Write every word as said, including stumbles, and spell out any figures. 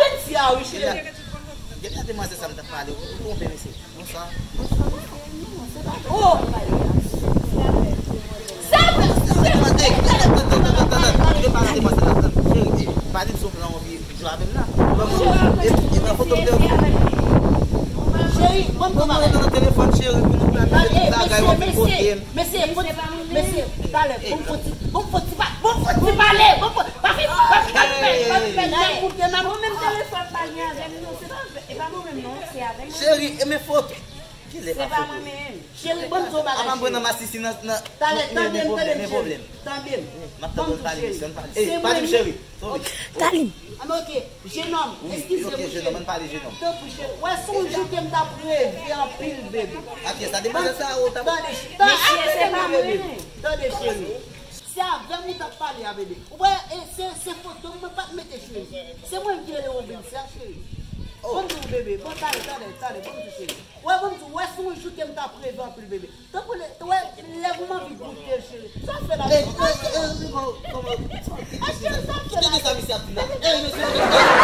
vin di a wi, cheri. Gen lè demwazèl sa m t ap pale, ou twonpe mesye. Bonswa. Oh! Sa, Cheri, pa di m sou plan w vin jwe avè m la. Cheri, ban m kòmanse nan telefòn, cheri, pou nou planifye tout bagay, w ap vin kote m. Mesye, mesye, talè, bon fò ti, bon fò ti pa, bon fò ti pale, bon fò, pa fin, pa fin, pa fin, pa fin, pa fin, koute m. Mwen menm telefòn pa gen avè m non, se pa, e pa mwen menm non, se avè m. Cheri, e men foto. Kilè pa foto? Cheri, ban m di w bagay, cheri. Apa m pran nan masisi nan, nan. Talè, tande m, tande m, cheri. Tande m. M ap tann w pale, mesye, ann pale. Ey, pale m, cheri. Sove. Talè. Ah, men ok. Jenòm, eskize m, cheri. Tanpri, cheri. Wè, se yon jou ke m t ap reve anpil, bebe. Ake sa, demwazèl sa, ou t ap. Tande, tande, bebe. Tande, cheri. Se avè m ou t ap pale a, bebe. Ou wè, e, se, se foto m, mwen pa t mete, cheri. Se mwen ki rele w, bebe, se a, cheri. Bon, di w, bebe. Bon, talè, talè, talè, bon, di w, cheri. Wè, bon, di w, wè, se yon jou ke m t ap reve anpil, bebe. Tanpri, wè, lè pou m anvi goute l, cheri. Sa w fè la? Ey, ey, ey, ey, kòman, kòman, kòman, kòman, kòman, kòman, kòman, kòman, kòman, kòman, kòman, kòman, kòman,